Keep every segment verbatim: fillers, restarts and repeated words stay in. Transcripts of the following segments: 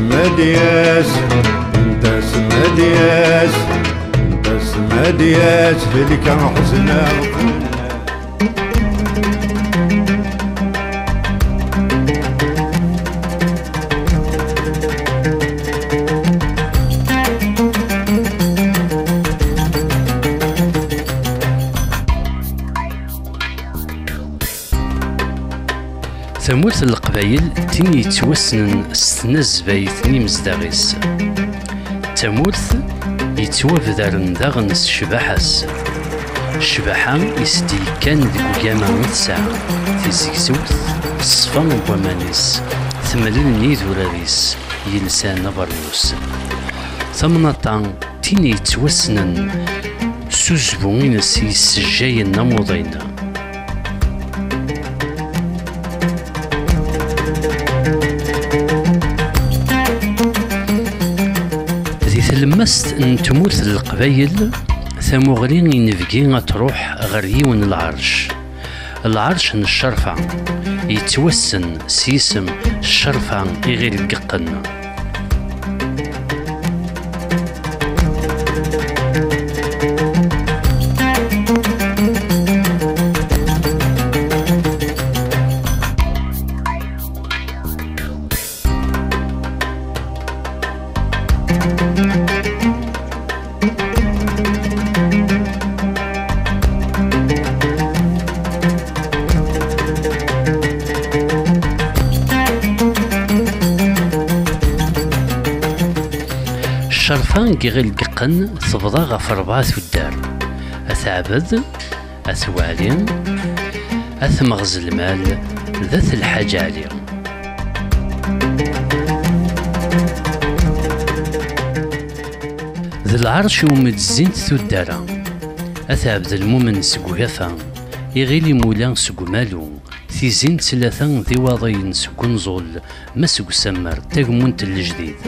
Medyas, ntas medyas, ntas medyas, belka ḥezneɣ. Tamurt n Leqbayel d tin yettwassnen s tnazbayt n yimezdaɣ-is. D tamurt yettwabdaren daɣen s ccbaḥa-s. Ccbaḥa i s-d-yekkan deg ugama i tesɛa, tizegzewt, ṣṣfa n waman-is, temlel n yidurar-is yelsan abernus. Tamnaḍt-a d tin yettwassnen s uzbu-ines yessejjayen amuḍin. Di tlemmast n tmurt n Leqbayel, tamuɣli inebgi ad truḥ ɣer yiwen n lɛerc. Lɛerc n ccerfa, yettwassen s yisem Ccerfa Iɣil Geqqen. Ccerfa n Iɣil Geqqen tebḍa ɣef rebɛa tuddar: At Ɛbed, At Waɛli, At Meɣzelmal d At Lḥaǧ Ɛli. D lɛerc iwumi d-zzint tuddar-a: At Ɛebdelmumen seg Ugafa, Iɣil Imula seg Umalu, Tizi n Tlata d Iwaḍiyen seg Unẓul, ma seg Usammer d Tagmunt n Lejdid.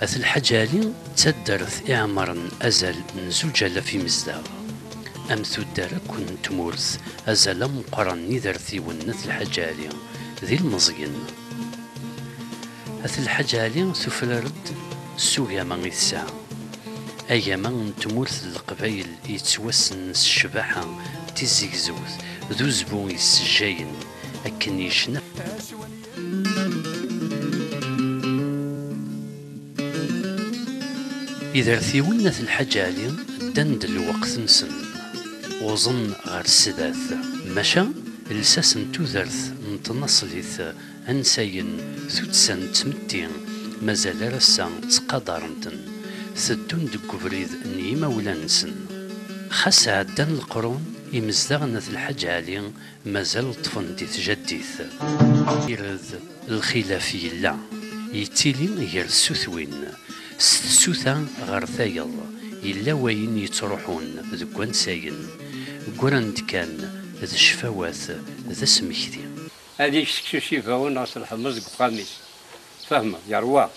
At Lḥaǧ Ɛli d taddart iɛemren azal n zuǧ alaf imezdaɣ. Am tuddar akk n tmurt, azal ameqqran n yidertiwen n At Lḥaǧ Ɛli d ilmeẓyen. At Lḥaǧ Ɛli tufrar-d s ugama i tesɛa. Agama n tmurt n Leqbayel yettwassen s ccbaḥa, tizegzewt d uzbu yessejjayen, akken yecna. Idertiwen n At Lḥaǧ Ɛli ddan-d lweqt-nsen, uẓen ɣer sdat, maca lsas n tudert n tnaṣlit, ansayen, tuddsa n tmetti, mazal ar ass-a ttqadaren-ten, teddun deg ubrid n yimawlan-nsen. Xas ɛeddan leqrun, imezdaɣ n At Lḥaǧ Ɛli mazal ṭṭfen di tjaddit. Ired, lxilaf yella, yettili gar tsutwin. S tsuta ɣer tayeḍ, yella wayen yettruḥun deg wansayen, ggran-d kan d ccfawat d asmekti. Ad yečč seksu s ibawen neɣ s leḥmuẓ deg uxxam-is. Fehmeḍ, yerwa,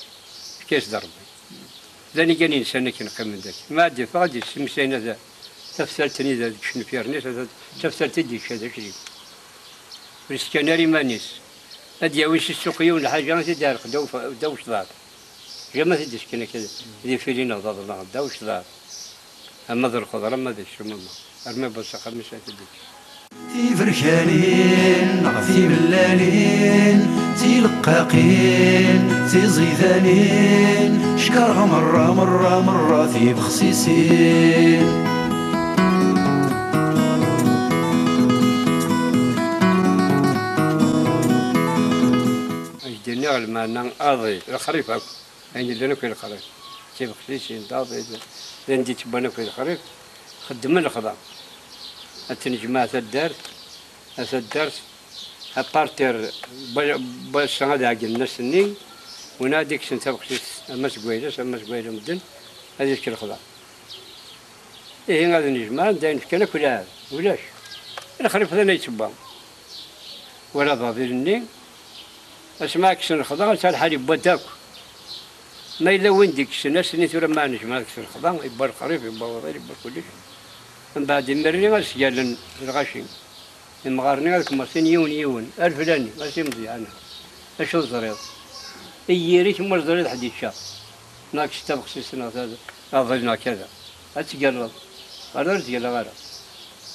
efk-as-d Rebbi. D anigan insan akken qqimen dagi. Ma ad iffeɣ, ad yessemsayen ad, taftalt-nni d, deg icenfiren-is, ad, d taftalt i d-yekka d acrik. Ur yeskan ara iman-is. Ad d-yawi si ssuq yiwen lḥaǧa, ad t-id-iɛelleq ddaw, ddaw ucḍaḍ. Jama t-id-yeskan akka, d ifili neɣ d aḍellaɣ, ddaw ucḍaḍ. Ama d lxeḍra, ama d aksum, ama. Armi yewweḍ s axxam-is, ad t-id-yekkes. Tiberkanin neɣ timellalin, tileqqaqin, tiẓidanin, ckerɣ merra, merra, merra tibexsisin. Ad k-d-iniɣ lmeɛna aḍi, lexrif akk. Ayen yellan akk i lexrif, d tibexsisin, d aḍi, d, d anda i ttewwan akk i lexrif, xeddmen lexḍa. Ad tennejmaɛ taddart, a taddart, apartir, ba-, bass-a ad ɛeggnen ass-nni, win ad ikksen tabexsist, ama seg wayla-s, ama seg wayla medden, ad yečč lexḍa. Ihi ad nejmeɛ, d ayen fkan akk lɛad, ulac. Lexrif d ayen ay ttewwa. Wala abaḍil-nni, asmi ara kksen lexḍa, ass-a lḥal yewwa-d akk. Ma yella win d-ikksen, ass-nni tura ma nejmeɛ ad kksen lexḍa, yewwa lexrif, yewwa waḍil, yewwa kullec. Mbeɛd imir-nni ad sgalen lɣaci. Imɣaren-nni ad kem-ṛsin yiwen yiwen, ar flani, a si Meẓyan, acu teẓriḍ? I yiri-k ma ur teẓriḍ ḥedd yečča. Neɣ kečč d tabexsist neɣ d aḍil neɣ kada. Ad tgalleḍ. Ar ur tgalleɣ ara.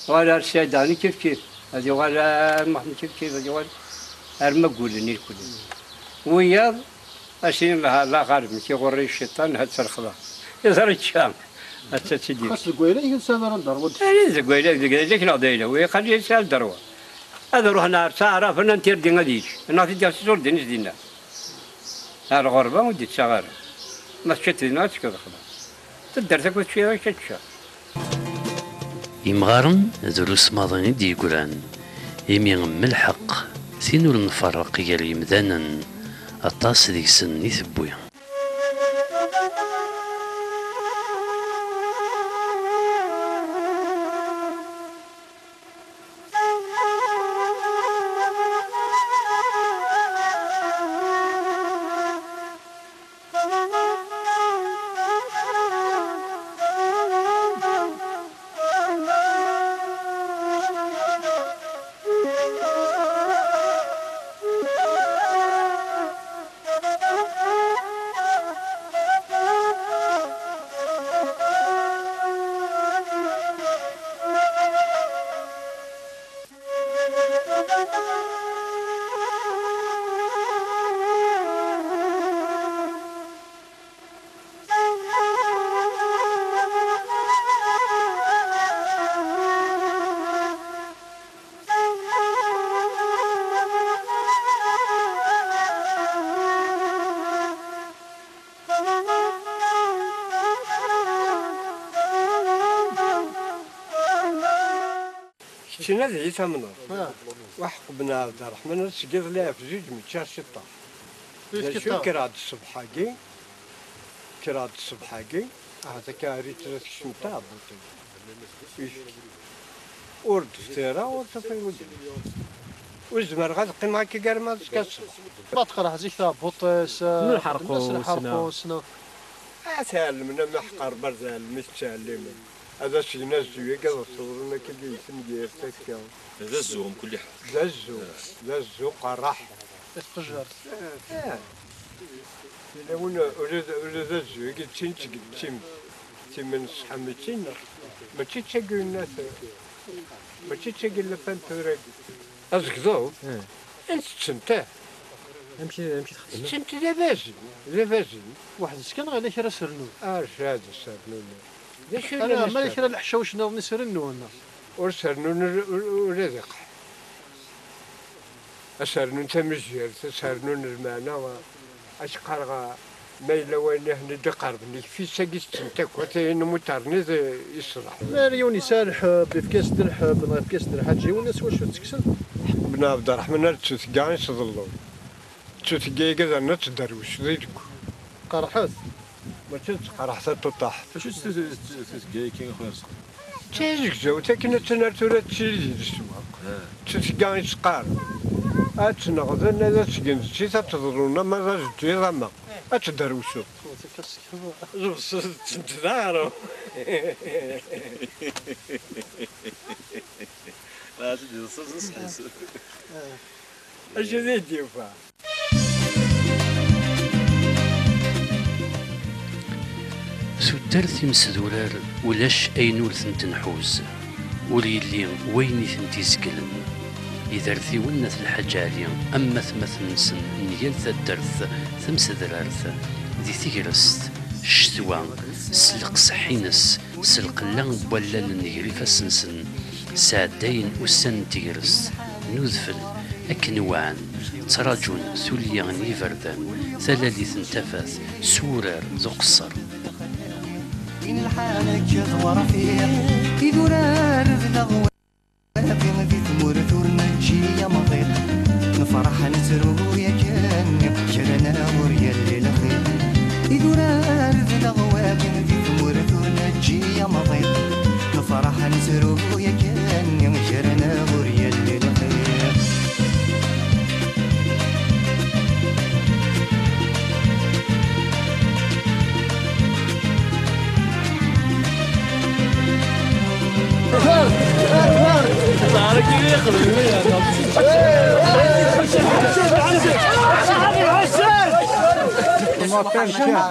Uɣal ar Sɛid Ɛni kif kif. Ad yuɣal ar Muḥend kif kif, ad yuɣal ar ma ggulen irkul. Wiyaḍ, a s-inin la, la ɣaleb, nekk iɣurri cciṭan, ha-tt rexḍa. Iẓra čča, ha-tt-id-yefk. Xas deg wayla, i nsan ara d-ṛwan. Ani deg wayla, deg ayla-k neɣ d ayla-w, iqal yesɛa lderwa. Ad ruḥen ar taɛrafen, anti irdi ad yečč. Neɣ t-id-yaɣ s ur din is dinna. Ar lɣerba ur d-ittaɣ ara. Ma teččiḍ dinna, ad tekkeḍ xlaṣ. Taddart akk teččiḍ, akka tečča. Imɣaren d rrus maḍi i d-yeggran, imi m lḥeqq, tin ur nferreq gar yemdanen, aṭas deg-sen i tewwi. Keččini ad iyi-tamneḍ. Ah. Waḥeq ben Ɛebderreḥman, ad tgiḍ lɛib zuǧ, mačči ar ciṭṭaḥ. D acu, kkreɣ-d ṣṣbeḥ-agi, kkreɣ-d ṣṣbeḥ-agi, ahat akka ar i tura tekcem taɛebbuṭ-agi. Ur d-tefti ara, ur tufi wigad. Ur zmireɣ ad qqimeɣ akka gar ma ad skaseɣ. Ma teqreḥ zik taɛebbuṭ-is, n lḥerqus, n lḥerqus, neɣ. Ah, tɛellemen, am iḥqer bar tɛellem i tettɛellimen. Ad as-gen azzu-agi, ad as-ḍrun akka i yisem gar takka. D azzu, mkul iḥed. D azzu, d azzu, qerreḥ. I tqejjert. Ah. Yella win, ula d, ula d azzu-agi d tin seg tim, tim n ṣṣeḥḥa, mačči nneɣ. Mačči d tagi n at, mačči d tagi n la peinture-agi. Azegḍeḍ? Eh. Ansi tettent, ah? Amek, amek i txeddem? Tettent d abazin, d abazin. Weḥd-s kan, neɣ yella kra sernun? Ah, sɛad sernun. D acu yellan ma yella kra leḥcawec nniḍen i srennun? Ur sernun ur, ur, ula d iqeḥ. Ad sernun tamizgert, ad sernun lmeɛna, ad s-qqareɣ, ma yella wayen i ten-id-iqerben, ikfi-tt-agi tetten takk, atan umutar-nni d iṣleḥ. Ma ara yiwen yesɛa lḥeb, ifka-as-d lḥeb, neɣ ifka-as-d lḥaǧa, yiwen s wacu tekksen? Ḥeqq ben Ɛebderreḥman ar d tutga i s-ḍelluɣ. D tutga-agi ad tt-derwec di deg. Qerḥet. Mačči d tqerḥet a tuṭaḥet. Acu-tt tut-, tut-, tutga-agi a xir Sqel? D tizegzawt akken attan ar tura tettili di leswaq. Ah. D tutga i s-qqaren. Ad tt-neɣden, ad tt-gen d tit, ad teḍlun ama d azeǧǧiḍ ama ad tedderwceḍ. Lebṣel d tent d aɣrum. Acu d-yeḍṣa s ṣṣḥis? Acu d i d-yufa? Tuddar timesdurar ulac ayen ur tent-nḥuz, ur yelli wayen i tent-izeglen. Idertiwen n At Lḥaǧ Ɛli am atmaten-nsen n yal taddart tamsedrart, di tegrest, ccetwa, s leqseḥ-ines, s lqella n wallalen gar ifassen-nsen, sɛeddayen ussan n tegrest, n udfel, akken wɛan, ttraǧun tulya n yiberdan, talalit n tafat, s wurar d uqeṣṣer. Di lḥal akka d werfiq, idurar d leɣwab. Di tmurt ur neǧǧi amḍiq, nefṛeḥ nettru yakan, kra-nneɣ ur yelli lxiq. Idurar d leɣwab di tmurt ur neǧǧi amḍiq, nefṛeḥ nettru yakan, kra-nneɣ ur yelli lxiq.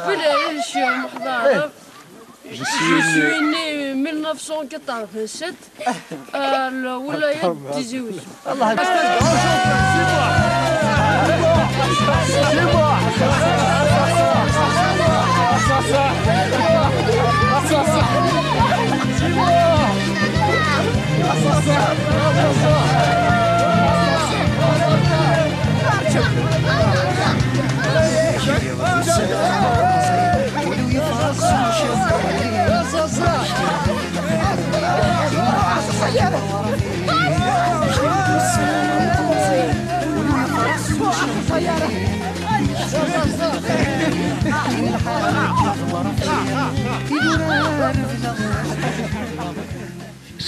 Voilà, je suis en retard. Je suis né en mille neuf cent quatre-vingt-sept, à la wilaya de Tizi Ouzou.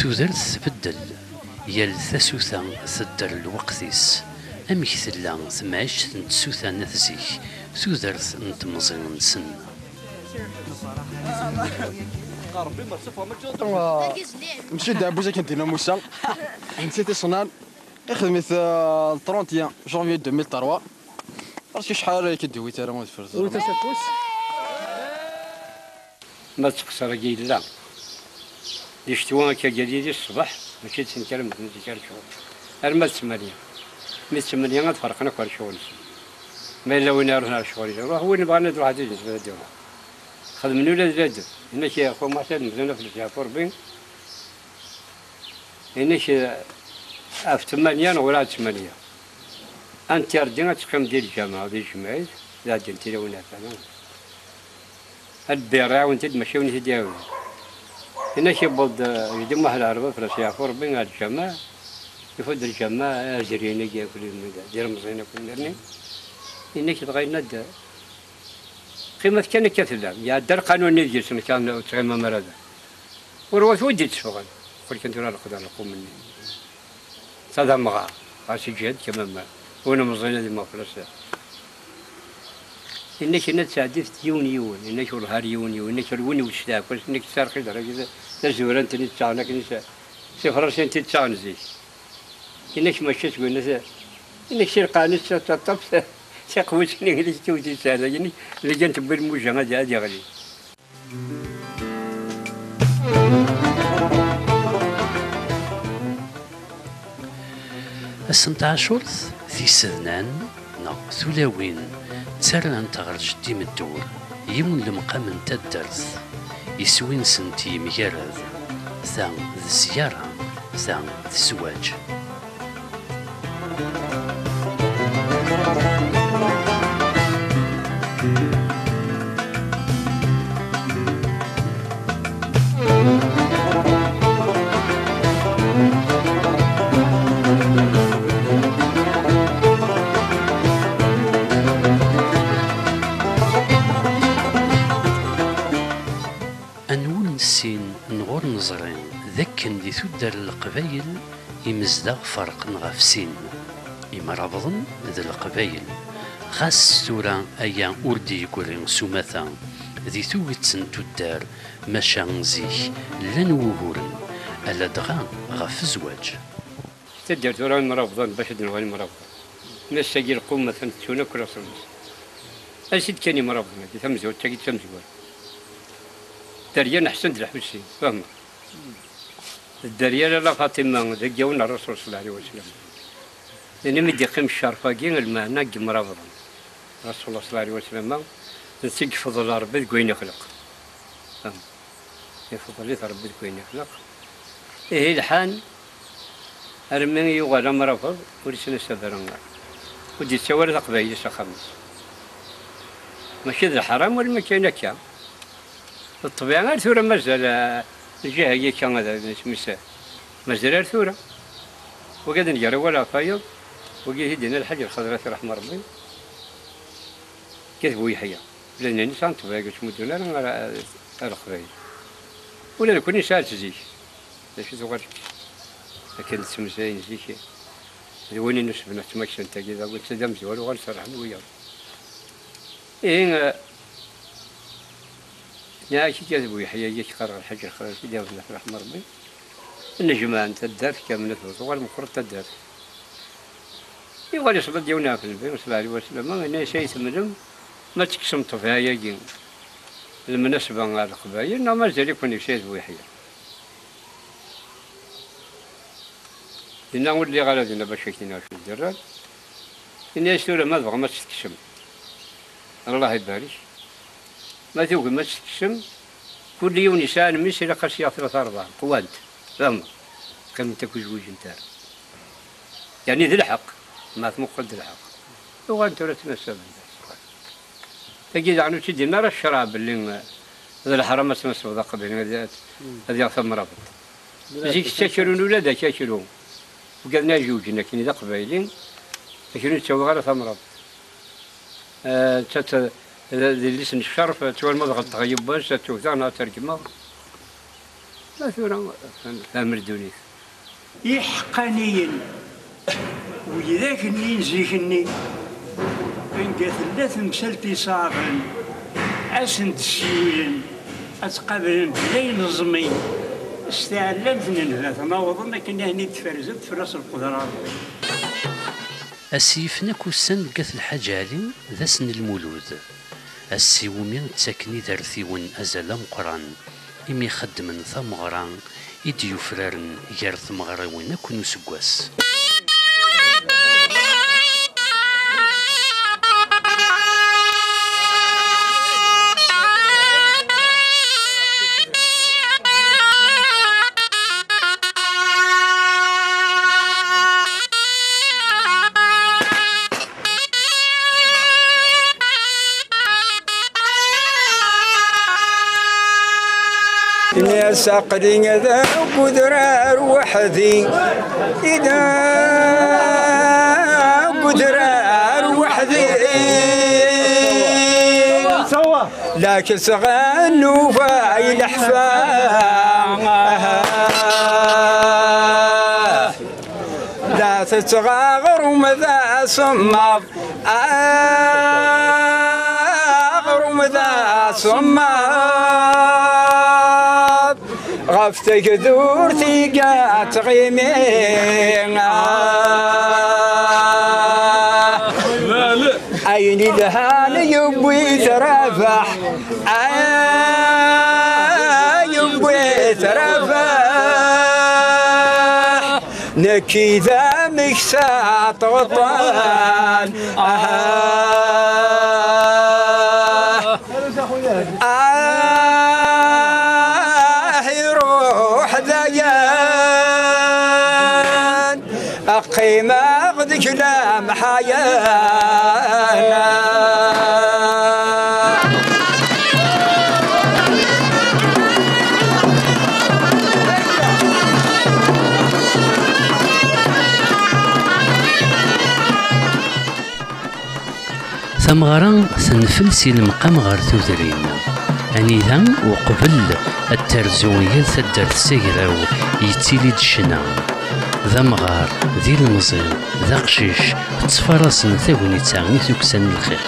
Tudert tbeddel, yal tasuta tedder lweqt-is. Amek tella temɛict n tsuta n at zik, tudert n temẓi-nsen? Mci d aɛebbuz akken d-yenna Musa. Netta i t-iṣnan. Ixdem-it, euh, le trente et un janvier deux mille trois. Parce que acḥal ara k-id-iwit ara udfel. Wwet-as afus. Ma d teqṣer-agi yella. Di ccetwa akka galili ṣṣbeḥ, mačči d tnekkar medden zik ar ccɣel. Arma d ttmanya. Mi d ttmanya ad ferqen akk ar ccɣel-nsen. Ma yella win iruḥen ar ccɣel, iruḥ, win ibɣan ad iruḥ ad iǧǧ ad iruḥ. Xedmen ula d ladem. Yenna-k, xu Maɛtel, medden af lezzayer Rebbi. Yenna-k, eh, af ttmanya neɣ ula d ttmanya. Antirdi ad teqqim di lǧameɛ, di tejmaɛit, d ɛeddin tilawin ar tama. Ad d-yerr iɛawen-t-id, mačči win i t-id-iɛawnen. Yenna-k, yewweḍ-d, eh, jeddi Muḥ Lɛerba, fell-as yeɛfu Rebbi, ar lǧameɛ, ifudd lǧameɛ, azrin-agi akk, d ilemẓiyen akk imir-nni. Yenna-k, dɣa yenna-d, qqimet kan akka tellam. Iɛedda lqanun-nni deg-sen, kan ur ttɣimam ara da. Ur wat wi d-itteffɣen. Qqel kan tura leqder lqum-nni. Ta d amɣar. Ɣas iǧhed kama ma. Win meẓẓin ad imɣer fell-as. Inna-k inna tseɛdit yiwen yiwen. Inna-k wellah ar yiwen yiwen. Inna-k ar win iwet s taɛekkazt. Inna-k tesɛa lxider-agi d, d azura n ten-ittaɣen akken s, s ifrasen t-ittaɣen zik. Inna-k mačči seg winna ta, inna-k si lqaɛa-nni s taṭṭaft tiqewwit-nni i k-tewwet i tesɛa dagi. Inna-k lgan tewwi lmuja ad, ad iɣli. Ass n tɛacurt, tisednan neɣ tulawin ttarrant ɣer jeddi Meddur yiwen lemqam n taddart, iswi-nsent yemgarad, ta d zzyara, ta d zzwaǧ. Anwa ur nessin neɣ ur neẓri d akken di tuddar n Leqbayel, imezdaɣ ferqen ɣef sin, Imrabḍen d Leqbayel. Ɣas tura aya ur d-yeggri s umata di tuget n tuddar, maca zik llan wuguren, aladɣa ɣef zzwaǧ. Taddart tura Imrabḍen, bac ad d-nuɣal Imrabḍen. Mi ass-agi lqum atan ttun akk laṣel-nsen. Ansi d-kkan Imrabḍen-agi, tamezwarut-agi d tamezwarut. Dderya n Ḥsen d Lḥusin, fehmeɣ. Dderya Lalla Faṭima, d aggawen n Ṛṛasul ṣella Llahu ɛalayhi wa sallam. Din mi d-iqqim ccerf-agi, lmeɛna n Imrabḍen. Ṛṛasul ṣella Llahu ɛalayhi wa sallam, netta i yefḍel Ṛebbi deg wayen ixleq. Fehmeɣ. Ifḍel-it Ṛebbi deg wayen ixleq. Ihi lḥan, armi i yuɣal amrafeḍ, ur yessin assaber, ur d-yettawi ara taqbaylit s axxam-is. Mačči d leḥram, wala ma kan akka. D ṭṭbiɛa ar tura mazal, eh, lǧiha-agi akka, ad, isem-is, mazal ar tura. Wagi ad nger awal ɣef wayeḍ, wagi i d-yenna Lḥaǧ Lxeḍr, ad t-iṛḥem Ṛebbi. Gat Bu Yeḥya. Llan sɛan ṭṭbiɛa ur ttmuddun ara ar, ar Leqbayel. Ula d nekkni nesɛa-tt zik. D acu tuɣal akken d temzayin zik. D win i nusebna tmaksant-agi, d awin-tt d amezwaru, uɣal serrḥen wiyaḍ. Ihi, eh, nniɣ-ak-id, a Bu Yeḥya, yak qqareɣ Lḥaǧ Lexrarfi, d iɣeblan, ṛeḥma Ṛebbi. Nnejmaɛen taddart kamel, tuɣal meqqret taddart. Yuɣal iṣba-d yiwen ɣef lbi, ṣṣbeḥ waslama, yenna-yas: "Ay temlem, ma tekksem ṭṭbiɛa-agi, lmunasba ɣer Leqbayel, neɣ mazal-iken deg Sayd Buyeḥya?" Dinna ur lliɣ ara dinna bac ad k-iniɣ acu d-rran. Ini-as: "Tura ma tebɣam ad tt-tekksem, Allah ibarek. Ma tugim ad tt-tekksem, kul yiwen yesɛan mmi-s, ilaq ad s-yaɣ tlata rebɛa, qwant, fehmeɣ. Qqiment akk ur zwiǧent ara." Yeɛni d lḥeqq, ma tmuqel d lḥeqq. Uɣalen tura ttnasaben. Tagi daɣen ur tt-id-yenna ara ccṛeɛ belli, eh, d leḥram ad tnasbeḍ aqbayli, ad, ad yaɣ tamrabeḍt. Zik ttakren ula d akakru. Ugaden ay zewǧen akken d aqbayli, akken ur ttawiɣ ara tamrabeḍt. Eh, d, d yelli-s n ccerf, ttwalma ad ɣelṭeɣ yiwwas, ad tugdeɣ neɣ ad t-regmeɣ. Ma tura, fhem ddunit. Iḥeqqaniyen, widak-nni n zik-nni, anga tella temsalt iṣaɛben, ad sen-d-ssiwlen, ad tt-qablen bla ineẓmi, s tɛellamt n nnda-ten, awḍen akken ad ten-id-tferzeḍ fell-as lqudra n Ṛebbi. Ass yifen akk ussan deg At Lḥaǧ Ɛli d ass n Lmulud, ass iwumi ttaken idertiwen azal ameqqran imi xeddmen tameɣra i d-yufraren gar tmeɣriwin akk n useggas. Ini-as aql-i d udrar weḥd-i, i d udrar weḥd-i. La kesɣen nufa i leḥfa. La tettɣaɣrem d asemmaḍ, aɣrum d asemmaḍ, ɣef tagdurt i ttɣimi. Ayen ilhan yewwi-t rabeḥ, ay yewwi-t rabeḥ. Nekki d ameksa ṭṭeṭṭan. Ah, ah, iruḥ dayen. Qqimeɣ deg lemḥayan. Tameɣra tenfel si lemqam ɣer tudrin, anida uqbel ad terzu yal taddart s agraw yettili-d ccna. D amɣar, d ilemẓi, d aqcic, ttfarasen tagnit-a i tukksa n lxiq.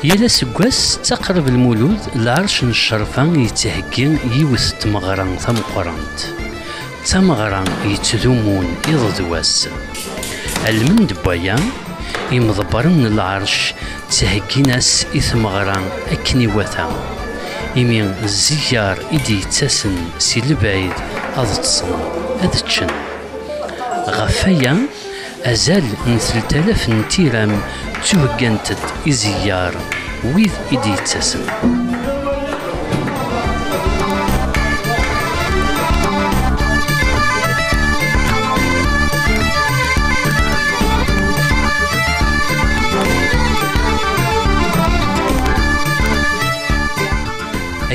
Yal aseggas, ttaqrab Lmulud, lɛerc n ccerfa yettheggi yiwet n tmeɣra tameqqrant. D tameɣra yettdumun iḍ d wass. Almend n waya, imḍebbren n lɛerc ttheggin-as i tmeɣra akken iwata, imi zzeggar i d-yettasen si lebɛid ad ṭṭsen, ad ččen. Ɣef waya, azal n tlata alaf n tiram ttuheggant-d i zzeggar wid i d-yettasen.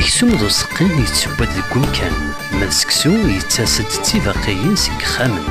Aksum d useqqi yettewwa-d deg umkan, ma d seksu yettas-d d tibaqiyin seg yexxamen.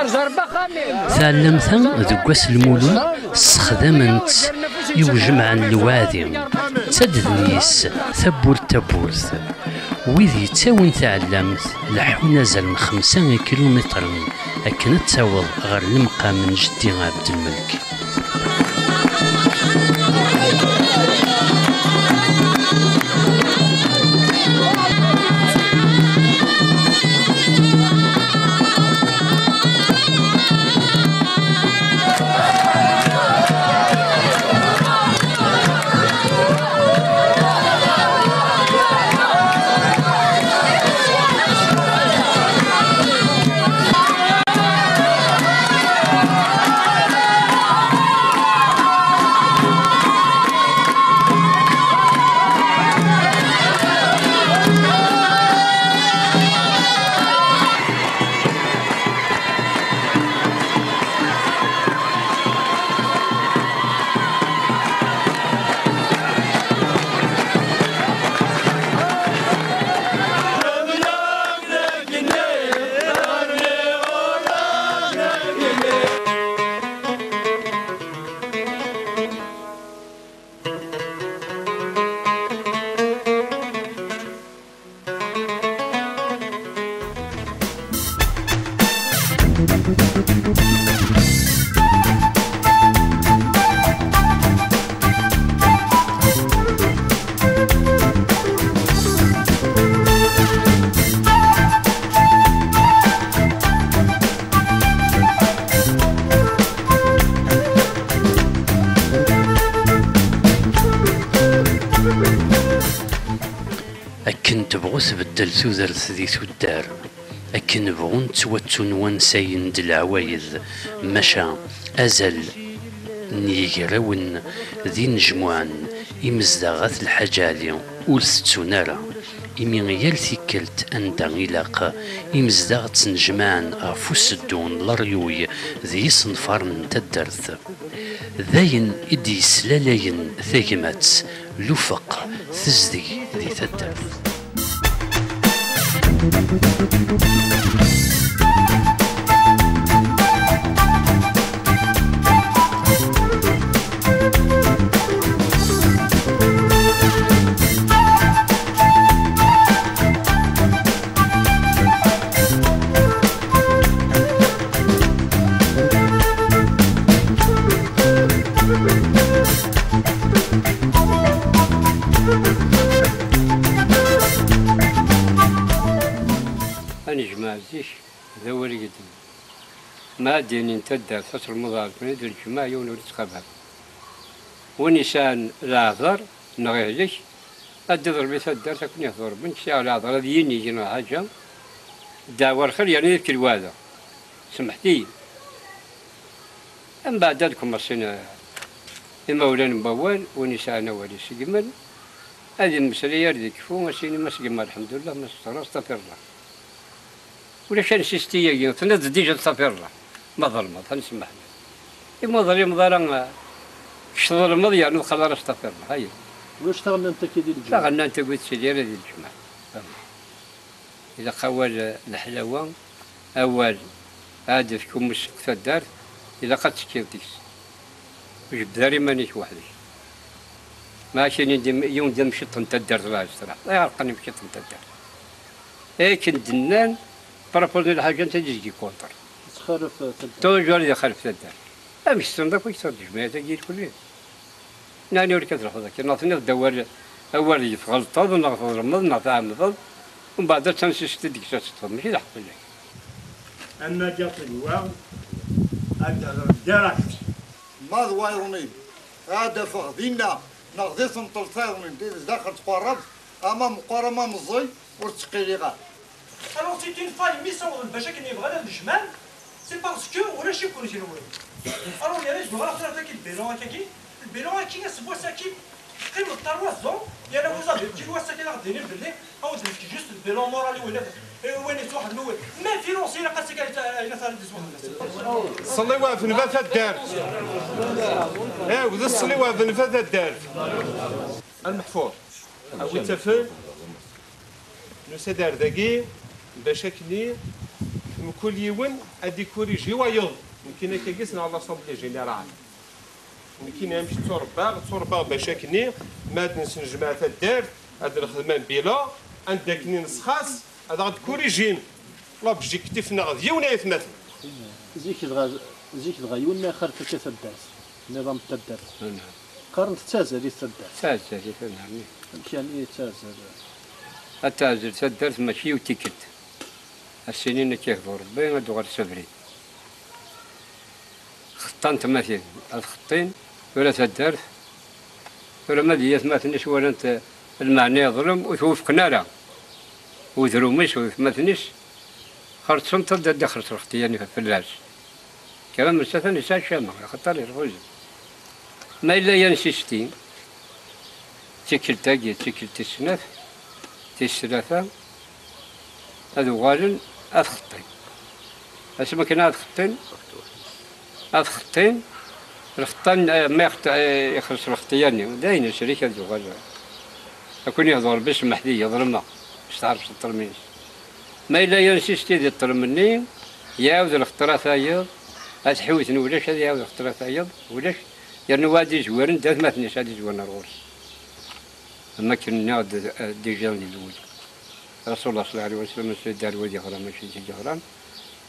Taɛellamt-a deg wass n Lmulud ssexdamen-tt i ujemɛen lewɛadi, ttadden yis tawwurt tawwurt. Wid yettawin taɛellamt leḥḥun azal n xemsa ikilumitren akken ad taweḍ ɣer lemqam n jeddi Ɛebdelmelk. Akken tebɣu tbeddel tudert di tuddar, akken bɣun ttwattun wansayen d leɛwayed, maca azal n yigrawen d inejmuɛen imezdaɣ At Lḥaǧ Ɛli ur tettun ara, imi yal tikkelt anda ilaq, imezdaɣ ttnejmaɛen ɣef useddu n leryuy d yisenfaren n taddart. D ayen i d-yeslalayen tagmat, lufeq, tezdeg di taddart. Anejmaɛ zik d awal i yeddmen. Ma ad d-inin taddart aselmuḍ ɣer kunni d lǧemɛa yiwen ur yettxabab. Win yesɛan leɛder neɣ ihlek, ad d-iḍleb i taddart akken ihḍu Rebbi, nekk sɛiɣ leɛder ad yinig neɣ ḥaǧa, ddeɛwa lxir yerna yefk lweɛda. Semḥet-iyi. Mbeɛd ad kumaṣin, eh, imawlan n wawal, win yesɛan awal iseggmen, ad immeslay ar d ikfu, ad s-yini ma seggmeɣ lḥemdullah, ma seṭṭreɣ astafiṛullah. Ulac ansisti-agi, tenniḍ-d dija astafiṛullah. Ma ḍelmeḍ, ad nsemmeḥ. Imi ur ḍlimeḍ ara, eh, kečč tḍelmeḍ yernu txalaḍ astafiṛullah, aya. Ulac taɣennant-agi di lǧemɛa? Taɣennant-agi ur tettili ara di lǧemɛa. Ilaq awal, eh, leḥlawa, awal, ad d-tefk umuseq taddart, ilaq ad tekkiḍ deg-s. Ur jebbed ara iman-ik weḥd-k. Ma akken i d-, yiwen d amciṭṭ n taddart, la yeṣraḥ. Ayɣer qqaren imciṭṭ n taddart? Akken d-nnan, propos n lḥaǧa n tizgi contre. Tettxalaf taddart. Toujours ad ixalef taddart. Amek tessneḍ akk i tettɣed tejmaɛt-agi irkelli? Nani ur k-ad-lḥuḍ akka, neɣ tenniḍ-d awal, awal deg tɣelṭeḍ, neɣ tḍelmeḍ, neɣ tɛemmdeḍ, umbeɛd ad tansisteḍ deg-s ad teṭṭfeḍ, mačči d aḥeqq fell-ak. Ama d aṭilwa, ad d-rreɣ direct. Ma d wayeḍnin, ad d-afeɣ dinna, neɣ di tenṭelt tayeḍnin, di daxel tqerrabt, ama meqqer ama meẓẓi, ur ttqiliɣ ara. Alors, c'est une faille, mi ssawḍen bac akken yebɣan ad jemɛen, c'est parce que ulac-iken kenwi. Alors, yerra yezmer ad ɣ-tiniḍ akka lbilan akkagi, lbilan-agi, aseggas-agi, teqqimeḍ trois ans, yerna vous avez dit, wass-agi ad ɣ-d-tiniḍ belli, ad wen-d-nefk juste lbilan moral i win, i win yettwaxedmen, mais financier, ilaq ad s-, ilaq ad s-, ilaq ad s-, Ṣṣliwa ɣef nnba taddart. Iw, d ṣṣliwa ɣef nnba taddart. Lmeḥfur. Awi tafel. Nusa-d ar dagi, bac akkenni Mkul yiwen ad ikuriji wayeḍ. Nekkini akka gis neɣ l'Assemblée Générale. Nekkini amek tturebbaɣ, tturebbaɣ bac akkenni ma ad nesnejmaɛ taddart, ad nexdem un bilan, anda akken nesxas, ad aɣ-d-kurijin. L'objectif-nneɣ d yiwen, ay atmaten. Zik dɣa, zik dɣa yiwen ma ixalef akka taddart, nniḍam n taddart. Qqaren tettazalit taddart. Tettazalit, anɛam. Amek yani tettazal? Ad teɛzel taddart mačči yiwet tikkelt. As-inin akka yebḍu Rebbi, ad d-uɣal s abrid. Xeṭṭan tmatin, ad xeṭṭin, tura taddart, tura ma d yatmaten-is walant lmeɛna yeḍlem, ur t-wufqen ara. Udrum-is, d atmaten-is, xerṣen-t ad d-ixelṣ lxeṭṭiya-nni fell-as. Kra n ssatan yesɛa ccama, axaṭer irɣuzen. Ma yella yansisti, d tikkelt-agi, d tikkelt tis snat, tis tlata, ad uɣalen ad xeṭṭin. Asmi akken ad xeṭṭin, ad xeṭṭin, lxeṭṭa n, eh, ma ixeṭ-, eh, ixelṣ lxeṭṭiya-nni, d ayen asrik ad uɣal. Ad kun-yehdu Rebbi, semmeḥ-iyi, ḍelmeɣ, s tɛerfeḍ ṭṭelm-is. Ma yella yansisti di ṭṭelm-nni, iɛawed lxeṭṭra tayeḍ, ad ḥiwten ulac, ad iɛawed lxeṭṭra tayeḍ, ulac, yernu ad izwiren d atmaten-is ad izwiren ar ɣur-s. Am akken nniɣ-d, eh, déjà di lewwel. Rasulullah sallallahu alayhi wa sallam, Sayyid Ɛli, wa d-yeɣran, mačči d yeɣran,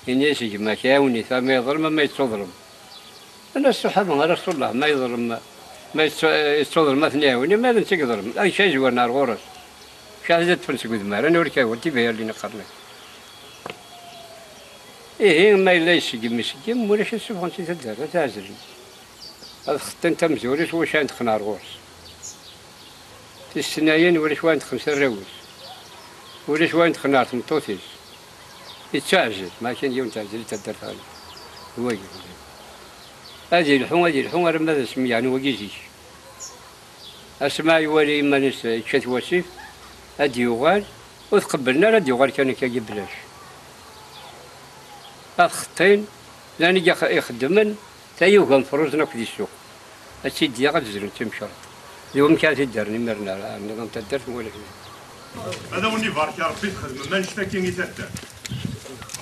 ini-as gma-k, ɛiwen-it, ama yeḍlem, ama yettuḍlem. Nnan-as ṣṣaḥaba, a Rasulullah, ma yeḍlem, ma yettu-, yettuḍlem, ad ten-iɛiwen, ma d netta i yeḍlem, acu ay izwaren ar ɣur-s? Acu ad ṭṭfen seg udmar, anwa lkawel, tibayalin iqqaren-ak. Ihi, ma yella iseggem, iseggem, ulac ad suffɣen si taddart, ad t-ɛezlen. Ad xeṭṭin tamezwarut, ulac ayen ṭṭfen ar ɣur-s. Tis tnayen, ulac wayen ṭṭfen s arraw-is. Ulac wayen ṭṭfen ar tmeṭṭut-is. Yettaɛzel, ma kan yiwen teɛzel i taddart ɣer wagi. Ad yelḥu, ad yelḥu, arma d asmi yeɛni wagi zik. Asmi iwali iman-is yečča-t wasif, ad d-yuɣal, ur t-qebblen ara ad d-yuɣal kan akka belac. Ad xeṭṭin, llan i ixeddmen, tayuga n fruzen akk di ssuq. Ad tt-id-yaɣ, ad zren d timceṛt. D wamek ara t-id-rren imiren ar, ar nniḍam n taddart, nwala. Ad awen-ibarek Ṛebbi, txedmem annect-agi i taddart.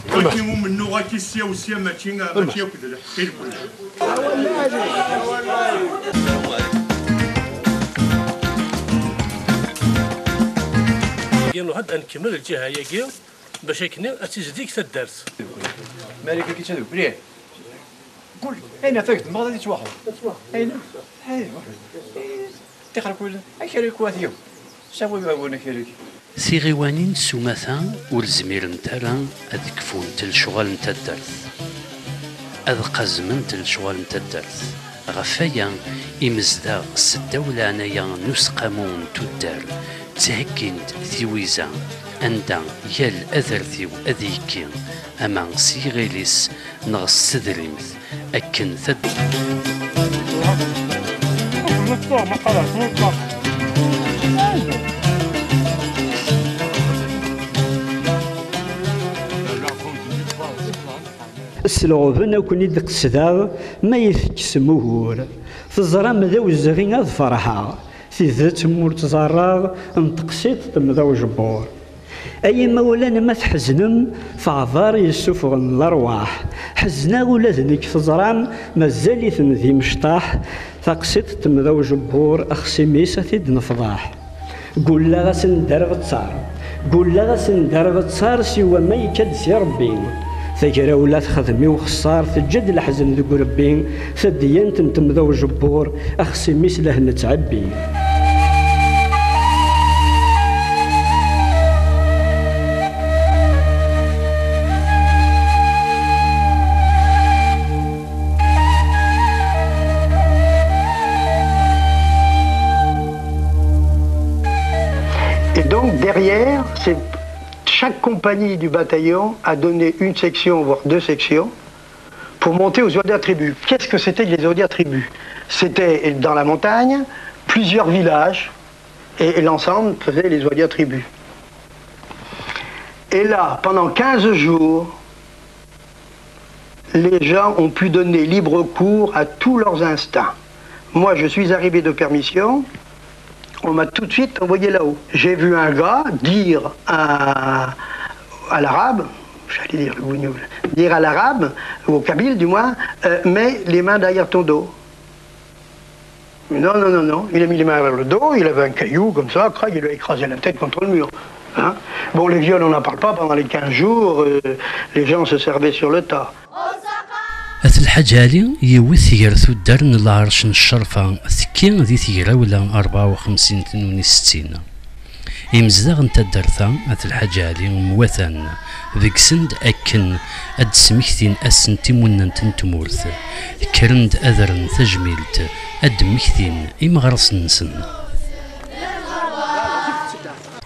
Wagi umennuɣ-agi sya u sya, mačči, mačči akk d lḥeqq i lwelha. Ad nkemmel lǧiha-yagi bac akken ad tizdig taddart. Malika, kečč ad ukli. Kul ayen ɣef ak-ddmeɣ ad yettwaxer. Ayen, ayen, ṭixer kul, akerek wa t-yum. Sawi wa wun akerek. Tiɣiwanin s umata ur zmirent ara ad kfunt lecɣal n taddart, ad qazment lecɣal n taddart. Ɣef waya, imezdaɣ seddaw leɛnaya n useqqamu n tuddar ttheggin-d tiwiza anda yal adertiw ad yekki, ama s yiɣil-is neɣ s tedrimt, akken tad- S lɣeben ad ken-id-qesdeɣ, ma i tekksem ugur. Teẓram d awezɣi ad ferḥeɣ. Tidet m'ur tt-ẓerreɣ, n teqsiṭ temmda ujebbuṛ. Ay imawlan, ma tḥeznem, f aɛḍar yessufɣen lerwaḥ. Ḥezneɣ ula d nekk, teẓram, mazal-iten d imecṭaḥ. Taqsiṭ temmda ujebbuṛ, axṣim-is ad t-id-nefḍeḥ. Gulleɣ-asen-d arbeṭṭar, gulleɣ-asen-d arbeṭṭar, siwa ma yekka-d si Ṛebbi. Tagrawla texdem i uxeṣṣar, teǧǧa-d leḥzen deg urebbi, tadyant n temda ujebbuṛ, axṣim-is la nettɛebbi. Et donc derrière, c'est chaque compagnie du bataillon a donné une section, voire deux sections, pour monter aux Odia Tribus. Qu'est-ce que c'était que les Odia Tribus ? C'était dans la montagne, plusieurs villages, et, et l'ensemble faisait les Odia Tribus. Et là, pendant quinze jours, les gens ont pu donner libre cours à tous leurs instincts. Moi, je suis arrivé de permission, on m'a tout de suite envoyé là-haut. J'ai vu un gars dire à, à l'arabe, Dire, dire à l'arabe, au kabyle du moins, euh, mets les mains derrière ton dos. Non, non, non, non. Il a mis les mains derrière le dos, il avait un caillou comme ça, crac, il lui a écrasé la tête contre le mur. Hein ? Bon, les viols, on n'en parle pas, pendant les quinze jours, euh, les gens se servaient sur le tas. At Lḥaǧ Ɛli yiwet gar tuddar n lɛerc n ccerfa, tekki di tegrawla rebɛa u xemsin tnuni settin. Imezdaɣ n taddart-a, At Lḥaǧ Ɛli mwatan, begsen-d akken ad d-smektin ass n timunent n tmurt. Kkren-d ad rren tajmilt, ad d-mmektin imeɣrasen-nsen.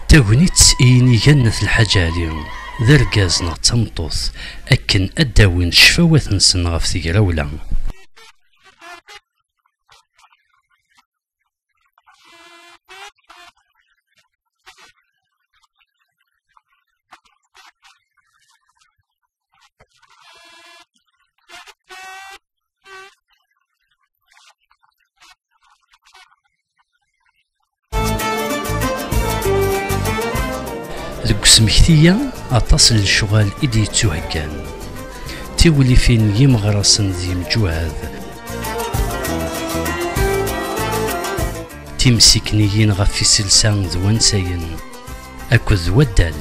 Tagnit i yinigan n At Lḥaǧ Ɛli, d argaz neɣ d tameṭṭut, akken ad d-awin ccfawat-nsen ɣef tegrawla. Deg usmekti-a, aṭas n lecɣal i d-yettuheggan. Tiwlifin n yimeɣrasen d yimǧuhad. Timsikniyin ɣef iselsa d wansayen akked waddal.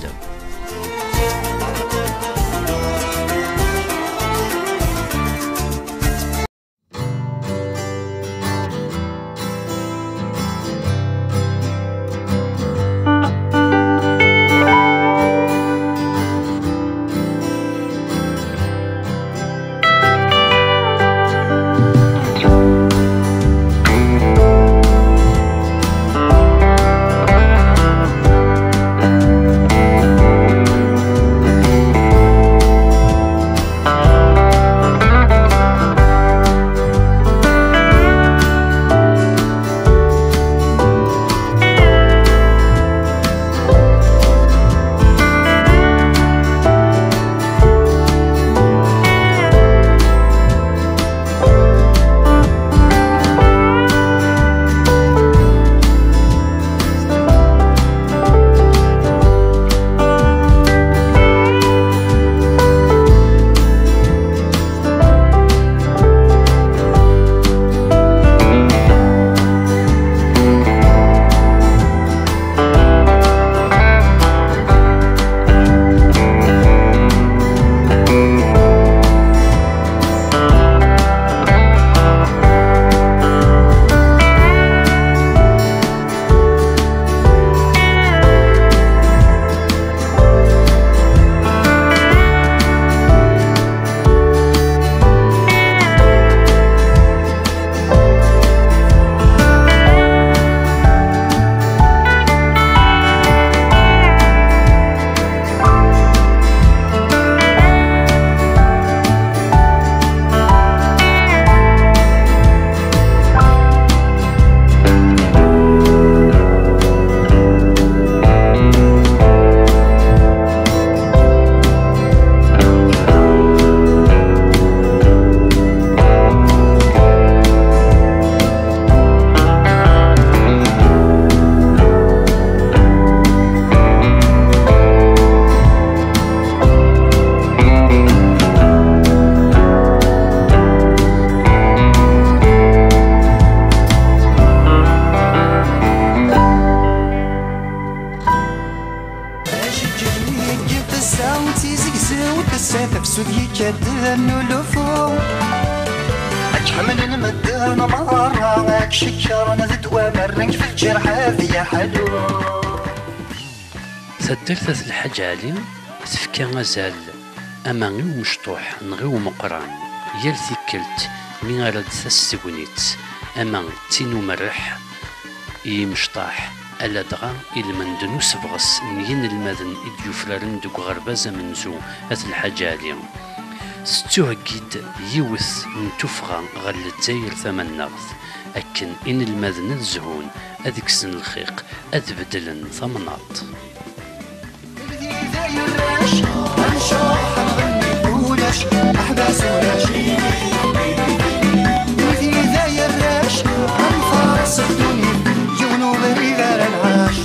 Ajeǧǧig n yigget tessa d tizegzewt tessa tafsut yekka-d d annulufu. Ad k-ḥemmlen medden merra, ad k-cekkren d ddwa, ma rren-k f lǧerḥ ad yaḥlu. Taddart At Lḥaǧ Ɛli tefka azal ama i umecṭuḥ neɣ i umeqqran, yal tikkelt mi ara d-tas tegnit, ama d tin umerreḥ i yimecṭaḥ, aladɣa i lmend n usebɣes n yinelmaden i d-yufraren deg uɣerbaz amenzu At Lḥaǧ Ɛli. Tettuheggi-d yiwet n tuffɣa ɣer Lezzayer tamaneɣt, akken inelmaden ad zhun, ad kksen lxiq, ad beddlen tamnaḍt. Lbdida yerrac, ad ncuḥ, ad nɣenni, ulac aḥbas, ulac. Lbdida yerrac, ad nfaṛes ddunit, yiwen ubrid ara nɛac.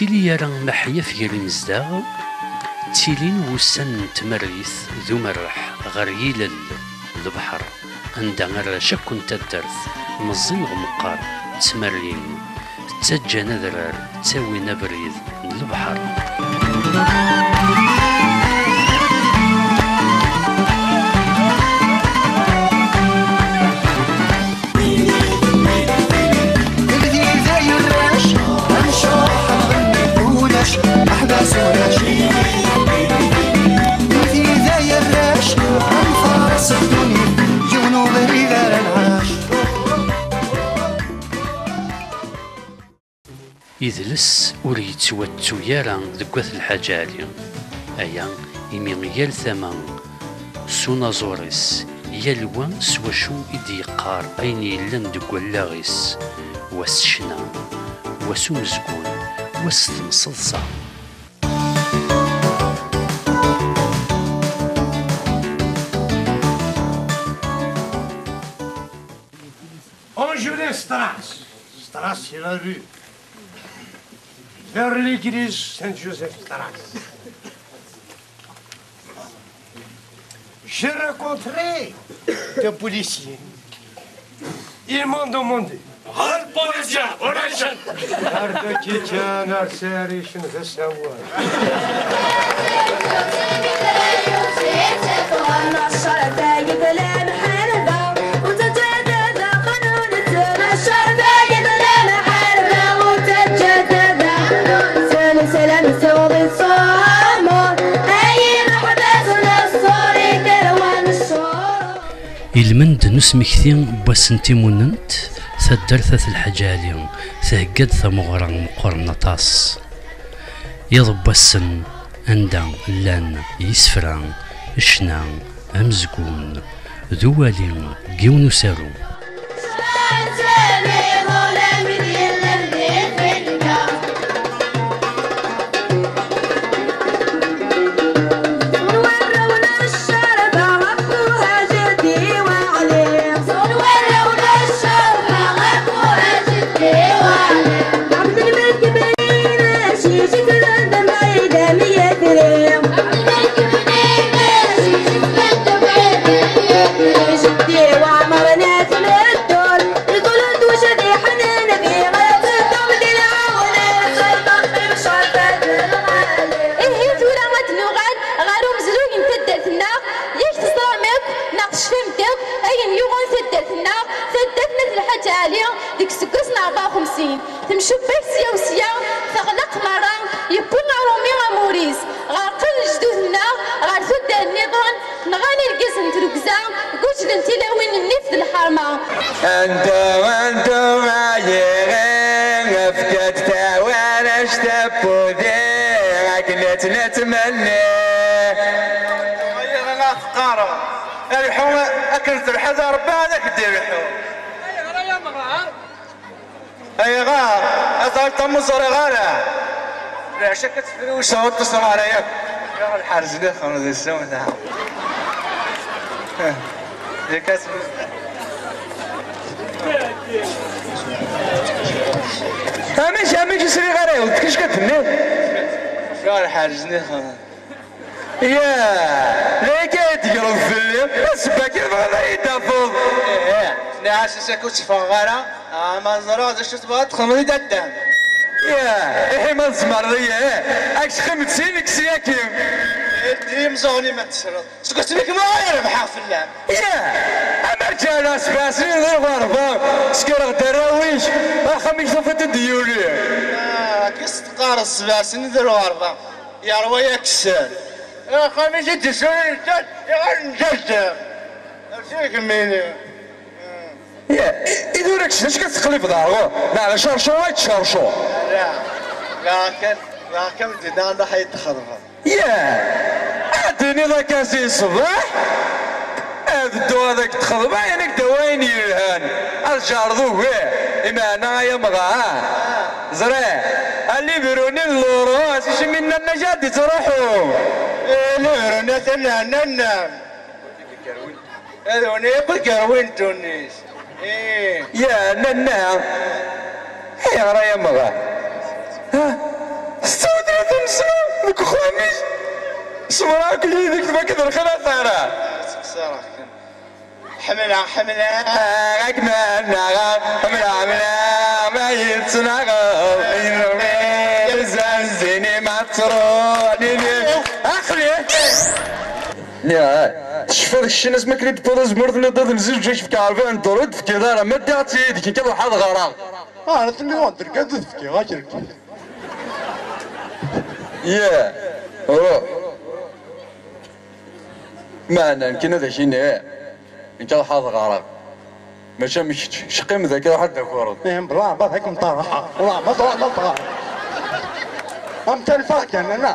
Ili ara meḥyaf gar imezdaɣ, ttilin wussan n tmerrit d umerreḥ ɣer yilel, lebḥer, anda arrac akk n taddart meẓẓin ɣ meqqar, ttmerrin, ttaǧǧan adrar, ttawin abrid n lebḥer. Idles ur yettwattu ara deg Wat Lḥaǧ Ɛli. Aya imi yal tama s unaẓur-is, yal wa s wacu i d-yeqqar ayen yellan deg wallaɣ-is, wa s ccna, wa s umezgun, wa s temseḍsa. Bonjour, Stras. Stras, c'est la rue. Vers l'église Saint-Joseph Stras. J'ai rencontré des policiers. Ils m'ont demandé. Hal policier, policier. Ar d-kkeččen ar saric n d asawen. Ilmend n usmekti n wass n timunent, taddart At Lḥaǧ Ɛli thegga-d tameɣra meqqren aṭas. Iḍ n wass-n, anda llan yisefra, ccna, amezgun d uwali n yiwen usaru. Ihi tura ad nuɣal ɣer umezruy n taddart-nneɣ, yak teẓram akk neɣ tecfam-d akk ayen yuɣen taddart-nneɣ, taddart n At Lḥaǧ Ɛli deg useggas n rebɛa u xemsin. Temcubbayt sya u sya, teɣleq merra, yewwi aṛumi amur-is. Ɣerqen lejdud-nneɣ ɣer tuddar nniḍen, nɣan irgazen n trugza, guǧden tilawin n nnif d lḥerma. Anda, anda, a yiɣi, efk-d tawarect n wudi, akken ad tt-nettmenni. Ay, a ɣ-teqqareḍ, lḥu akken terḥiḍ a Rebbi ad ak-d-ilḥu. Ayɣer? Ad ɣ-tameẓ ur ẓriɣ ara. Leɛca akka tefrewseɣ ur ṭṭuseɣ ara yakk. Ayɣer lḥerz-nni xemḍ isawta? Yak-as. Amek, amek i sriɣ ara yewwet kečč ka tenniḍ? Ayɣer lḥerz-nni xemḍ? Yah, d akka i d-tegreḍ fell-i, d ssebba kan tebɣiḍ ad yi-d-tafeḍ. Ih, nniɣ-as ass-agi ur tteffɣeɣ ara, ah, ma ẓriɣ d acu tebɣiḍ ad txedmeḍ i dadda-m. Yah, ihi ma tzemreḍ-iyi, eh, ad k-teqqimeḍ sin, kkes-iyi akin. Ldi imeẓẓuɣen-im ad tesleḍ, seg wasmi i kem-uɣeɣ rebḥeɣ fell-am. Yah, amer ǧǧan-aɣ sebɛa snin di lɣerba, skeṛeɣ-d arraw-ik, axxam-ik tufiḍ-t-id yuli. Ah, kkes teqqareḍ sebɛa snin di lɣerba. Yerwa-yak sser. Axxam-is i d-isuri lǧal, iɣal n jajja. Rzu igemmi-nni. I tura kečč d acu ka teqlibeḍ ar ɣur? Neɣ d acercur ay d-tcercur? La, la kan, la kan dinna anda ay d-txeḍbeḍ. Yah! Ad d-tiniḍ akka si ṣṣbeḥ, ad dduɣ ad ak-d-xeḍbeɣ, ad ak-d-awiɣ ayen yelhan. Ad tjerrdeḍ ugar, imeɛna ay amɣar. Ẓriɣ, a libru-nni n Laurence, acimi nnan-ak ad d-ittruḥu? Eh, libru-nni atan nanna-nnem. Ad wen-iqqel gar win ddunit. Ih. Yah, nanna. Ayɣer ay amɣar? Ha? Deg uxxam-is, ṣebreɣ akk yid-k, tfakkeḍ lxir a Tara. Ttqeṣṣireɣ kan. Ḥemmleɣ, ḥemmleɣ, ak ma nnaɣ, ḥemmleɣ, ḥemmleɣ, ma yettnaɣeḍ, inrmi, zazini, ma truḥ, nini, axli. Nniɣ, ah, tecfiḍ keččini asmi akken i d-tewwiḍ azemmur, tenniḍ ad nzewǧ, ad k-fkeɣ rebɛa n dduru, ur d-tefkiḍ ara, ma ddiɣ-tt yid-k, nekk ad ruḥeɣ ad ɣreɣ. Ah, tenniḍ-d, rkan ad fkeɣ, ad k-rkan. Yah, ruḥ. Meɛna, nekkini ad ak-iniɣ, nekk ad ḥaḍ ɣer-, mačči am kečč, ceqqim daki, ruḥ ad d-takureḍ. Ihi, bellah, ma ad kem-ṭarḥeɣ. Bellah, ma truḥ, ma teɣreḍ. Am tanfa kan, ana.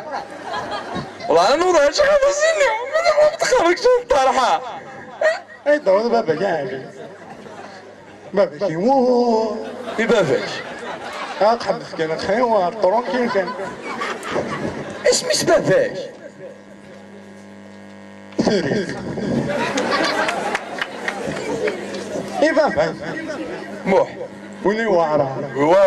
Wellah, nuḍ, acu ad as-iniɣ? Ma txuḍ txerrek, ṭarḥa. Ay, d-tawiḍ baba-k, a ɛli. Baba-k, iwuh. I baba-k? Ad tḥemmel kan, ad tḥemmel, tranquille kan. Isem-is baba-k? Turiḍ. I baba-k? Muḥ. Win iweɛṛen. Wa!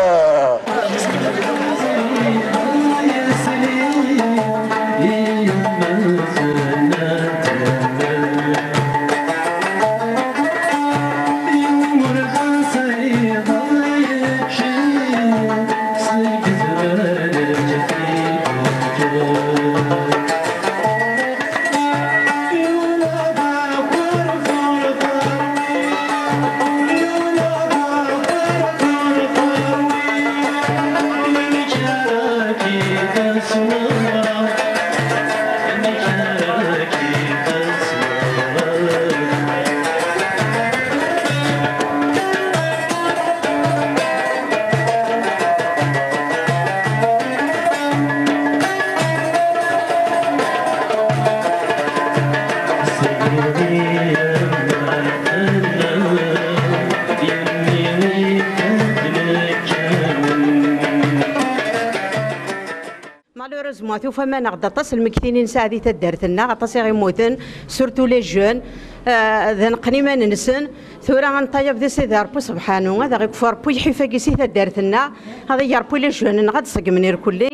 Malheureusement, tufam-aneɣ-d aṭas n lmegtin i nesɛa di taddart-nneɣ, aṭas i ɣ-immuten, surtout les jeunes. Ah, d aneqqen iman-nsen. Tura ad neṭṭayab di Sidi Ṛebbi subḥanu, ad aɣ-ikfu Ṛebbi lḥif-agi si taddart-nneɣ, ad ig Ṛebbi les jeunes-nneɣ ad d-ṣeggmen irkelli.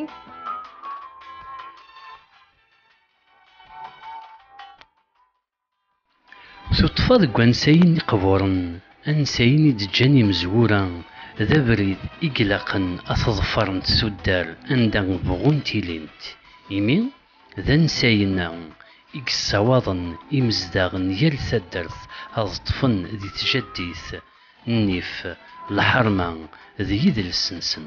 Tuṭṭfa deg wansayen iqburen, ansayen i d-ǧǧan imezwura, d abrid i ilaqen ad t-ḍefrent tuddar anda bɣunt ilint. Imi d ansayen-a i yessawaḍen imezdaɣ n yal taddart ad ṭṭfen di tjaddit nnif, lḥerma d yidles-nsen.